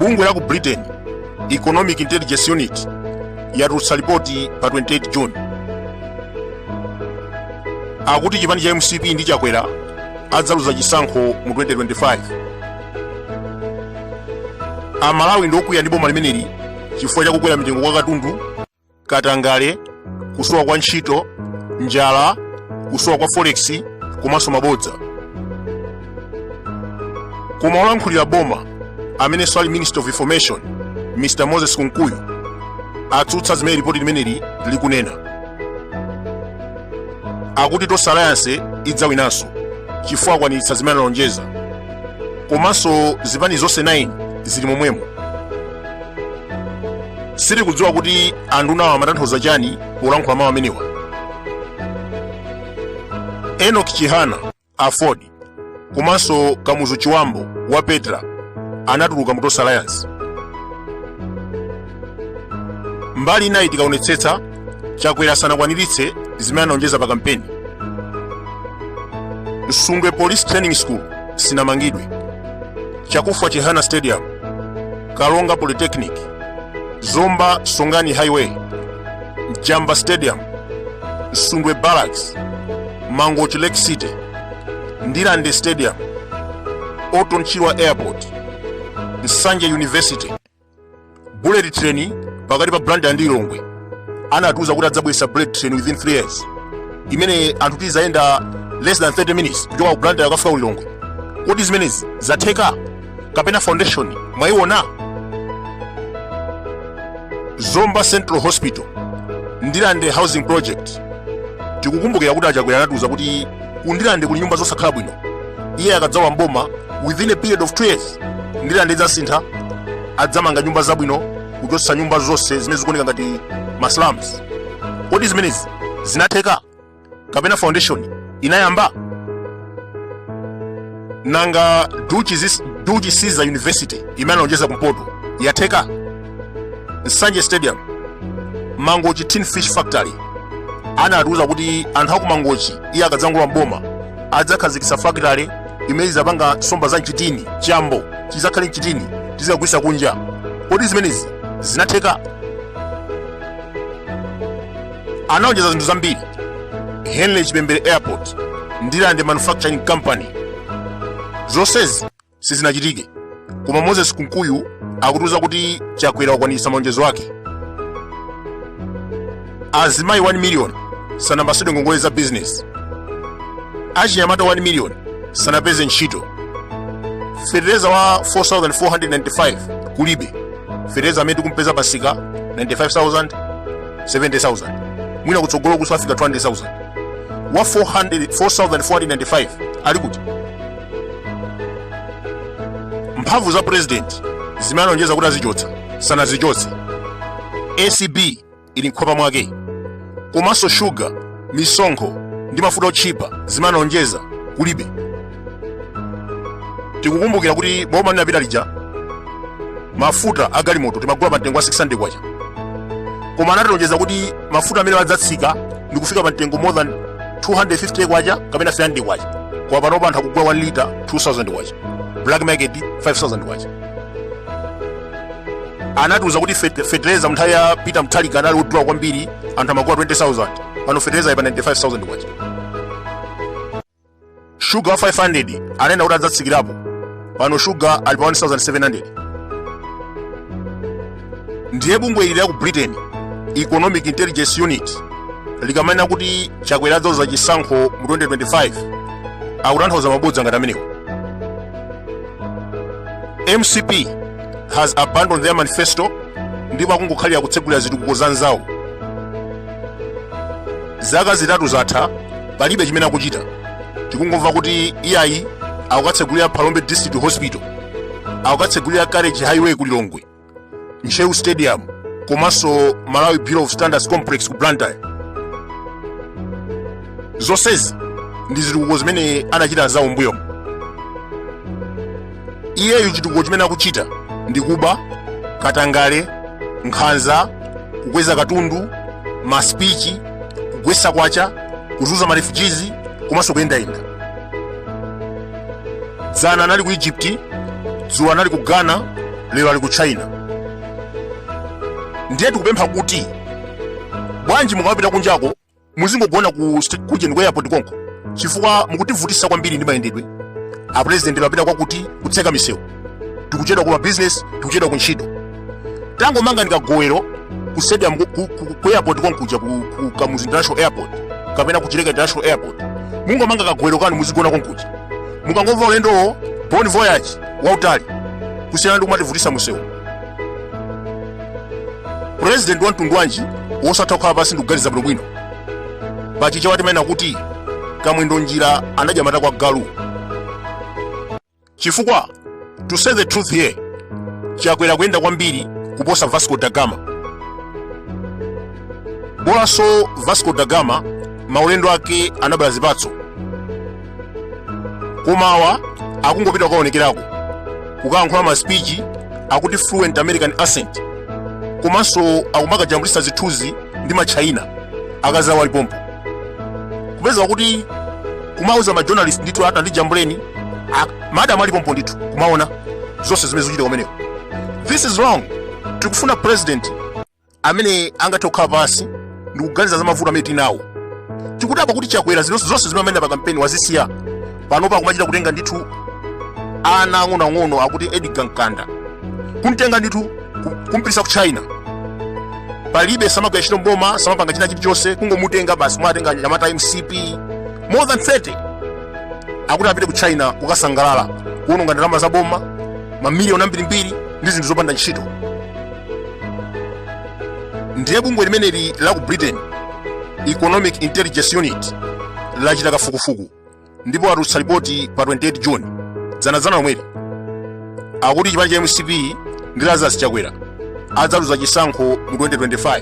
Bungwe la ku Britain, Economic Intelligence Unit, yatulutsa ripoti pa 28 June. Akuti chipani cha MCP ndi Chakwera adzaluza chisankho mu 2025. Amalawi ndi okwiya ndi boma limeneli chifukwa chakukwera mitengo kwa katundu, katangale, kusowa kwa ntchito, njala, kusowa kwa forex komanso mabodza. Koma olankhulira boma amenenso ali Minister of Information, Mr Moses Kunkuyu, atsutsa zimene ripoti limeneli likunena. Akuti Tonse Alliance idzawinanso chifukwa akwaniritsa zimene analonjeza, komanso zipani zonse 9 zili momwemo. Sitikudziwa kuti andunawa amatanthauza chani polankhula mawu amenewa. Enoch Chihana, AFORD, komanso Kamuzu Chiwambo wa Petra anatuluka mu Tonse Alliance. Mbali inayi tikaonetsetsa, Chakwera sanakwaniritse zimene analonjeza pa kampeni. Nsungwe Police Training School sinamangidwe, Chakufwa Chihana Stadium, Karonga Polytechnic, Zomba Songani Highway, Jamba Stadium, Nsundwe Barracks, Mangochi Lake City, Ndirande Stadium, Orton Chirwa Airport, Nsanje University, bullet train pakati pa Blantyre ndi Lilongwe. Anatiuza kuti adzabweretsa bullet train within 3 years imene anthu tizayenda less than 30 minutes kuchoka ku Blantyre kukafika ku Lilongwe. Kodi zimenezi zatheka kapena foundation mwayiona? Zomba Central Hospital, Ndirande Housing Project. Tikukumbukira kuti aChakwera anatiuza kuti ku Ndirande kuli nyumba zosakhala bwino. Iye akadzalowa mboma within a period of 2 years, Ndirande idzasintha, adzamanga nyumba zabwino, kuchotsa nyumba zonse zimene zikuoneka ngati maslums. Kodi zimenezi zinatheka kapena foundation inayamba? Nanga Dulchi Caesar University imene analonjeza kumpoto yatheka? Nsanje Stadium, Mangochi Tin Fish Factory, anatiuza kuti anthu aku Mangochi iye akadzangolowa mboma adzakhazikitsa factory imene izapanga nsomba za mchitini, chambo chizakhale mchitini, tizikagulitsa kunja. Kodi zimenezi zinatheka? Analonjeza zinthu zambiri: Henry Chipembere Airport, Ndirande Manufacturing Company. Zonsezi sizinachitike, koma Moses Kunkuyu akutiuza kuti Chakwera wakwaniritsa malonjezo ake. Azimayi 1 million sanapatsidwe ngongole za business, achinyamata 1 million sanapeze ntchito, fetereza wa 4495 kulibe, fetereza amene tikumpeza pamsika 95,000, 70,000, mwina kutsogolo kusafika 200,000. Wa 400 4495 ali kuti? Mphamvu za president zimene analonjeza kuti azichotsa sanazichotse. ACB ili mkhwapa mwake. Komanso shuga, misonkho ndi mafuta otchipa zimene analonjeza kulibe. Tikukumbukira kuti boma linapita lija mafuta a galimoto timagula pa mtengo wa 600 kwacha, koma anatilonjeza kuti mafuta amene adzatsika ndi kufika pa mtengo more than 250 kwacha kapena 300 kwacha. Koma panopa anthu akugula 1 liter 2000 kwacha, black market 5000 kwacha. Anatiuza kuti fetereza mnthawi ya Peter Mutharika anali wodula kwambiri, anthu amagula 20,000, pano fetereza ali pa 95,000 kwacha. Shuga wa 500 anena kuti adzatsikirapo, pano shuga ali pa 1700. Ndiye bungwe ili la ku Britain, Economic Intelligence Unit, likamanena kuti Chakwera adzaluza chisankho mu 2025, akutanthauza mabodza ngati amenewo. MCP has abandoned their manifesto ndipo akungokhalira kutsegulira zitukuko za nzawo. Zaka 3 zatha, palibe chimene akuchita. Tikungomva kuti iyayi, akukatsegulira Phalombe District Hospital, akukatsegulira Carriage Highway ku Lilongwe, Ntcheu Stadium komanso Malawi Bureau of Standards Complex ku Blantyre. Zonsezi ndi zitukuko zimene anachita anzawo mbuyomu. Iyeyu chitukuko chimene akuchita ndi kuba, katangale, nkhanza, kukweza katundu, masipichi, kugwetsa kwacha, kuzunza marefugees komanso kuyendayenda. Dzana anali ku Egypt, dzulo anali ku Ghana. Lero ali ku China. Ndiye tikupempha kuti bwanji mukamapita kunjako muzingogona kujeni ku airport konko, chifukwa mukutivutisa kwambiri ndi mayendedwe. Apresident apita kwakuti, kutseka misewu, tikuchedwa ku mabizinesi, tikuchedwa ku ntchito. Tangomangani kagowero ku stadium, ku airport konkuja, ku Kamuzu International Airport kapena ku Chileka International Airport. Mungomanga kagowero kanu, muzigona konkuja. Mukangomva ulendowo, bon voyage, wautali, kusiyana ndi kumativutisa musewu. President wa mtundu wanji wosatha kukhala pansi ndikuganiza bwinobwino? Pachichewa timanena kuti kamwendo njira anadya matako a galu. Chifukwa, to say the truth here, Chakwera kuyenda kwambiri kuposa Vasco da Gama. Bolanso Vasco da Gama maulendo ake anabala zipatso, koma awa akungopita kukaonekerako, kukayankhula ma speech akuti fluent American accent, komanso akumakajambulisa zithunzi ndi machina akazi awo alipompo, kupeza kuti kumauza ma journalist ndithu, ata ndijambuleni, madamu alipompo ndithu, kumaona zonse zimene zikuchitika kumeneko. This is wrong. Tikufuna president amene angathe kukhala pansi ndikuganiza za mavuto amene tinawo. Tikudabwa kuti Chakwera zonse zimene amanena pa kampeni wazisiya. Panopa akumachita kutenga ndithu ana ang'onoang'ono akuti Edgar Mkanda, kumtenga ndithu kumpitisa ku China. Palibe, samagwira ntchito mboma, samapanga china chilichonse, kungomutenga basi. Mwatenga anyamata MCP more than 30, akuti apite ku China kukasangalala, kuononga ndalama za boma mamiliyoni ambirimbiri ndi zinthu zopanda ntchito. Ndiye bungwe limeneli la ku Britain, Economic Intelligence Unit, lachita kafukufuku ndipo atulutsa ripoti pa 28 June, dzanadzana lomweli. Akuti chipani cha MCP ndi Lazarus Chakwera adzaluza chisankho mu 2025.